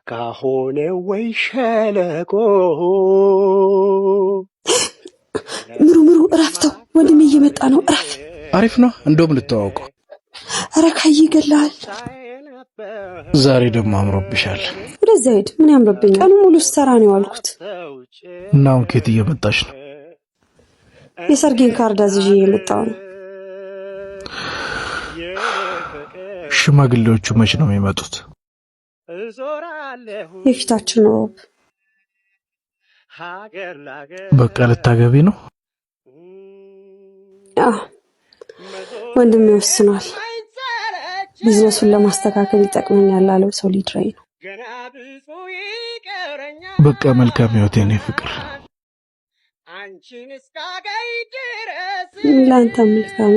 ጫካ ሆነ ወይ ሸለቆ። ምሩ ምሩ፣ እረፍ ተው፣ ወንድሜ እየመጣ ነው። እረፍ። አሪፍ ነው። እንደውም ልተዋወቀው። ኧረ ካየ ይገልሃል። ዛሬ ደግሞ አምሮብሻል። ወደዚያ ሂድ። ምን ያምርብኛል? ቀኑ ሙሉ ስሰራ ነው የዋልኩት። እና አሁን ከየት እየመጣሽ ነው? የሰርጌን ካርድ አዝዤ እየመጣሁ ነው። ሽማግሌዎቹ መች ነው የሚመጡት? የፊታችን ሮብ። በቃ ልታገቢ ነው? አዎ፣ ወንድሜ ወስኗል። ቢዝነሱን ለማስተካከል ይጠቅመኛል ላለው ሰው ሊድረኝ ነው። በቃ መልካም ህይወት የኔ ፍቅር። ለአንተ መልካም።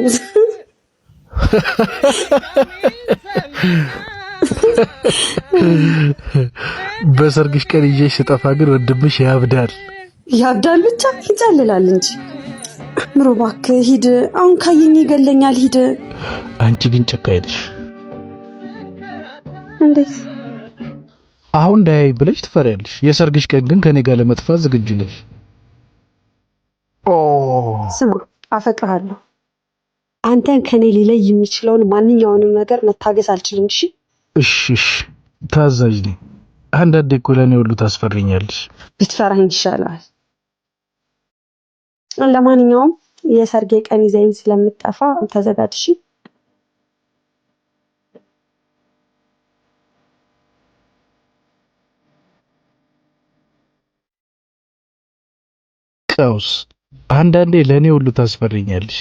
በሰርግሽ ቀን ይዤሽ ስጠፋ ግን ወንድምሽ ያብዳል። ያብዳል ብቻ ይጨልላል እንጂ። ምሩ እባክህ ሂድ። አሁን ካየኝ ይገለኛል። ሂድ። አንቺ ግን ጨካኝ ነሽ። እንዴት? አሁን እንዳያይ ብለሽ ትፈሪያለሽ። የሰርግሽ ቀን ግን ከኔ ጋር ለመጥፋት ዝግጁ ነሽ። ኦ ስማ፣ አፈቅርሃለሁ። አንተን ከኔ ሊለይ የሚችለውን ማንኛውንም ነገር መታገስ አልችልም። እሺ እሺ እሺ፣ ታዛዥ ነኝ። አንዳንዴ እኮ ለእኔ ሁሉ ታስፈሪኛለሽ። ብትፈራኝ ይሻላል። ለማንኛውም የሰርጌ ቀን ይዘኝ ስለምጠፋ ተዘጋጅ። እሺ? ቀውስ። አንዳንዴ ለእኔ ሁሉ ታስፈሪኛለሽ።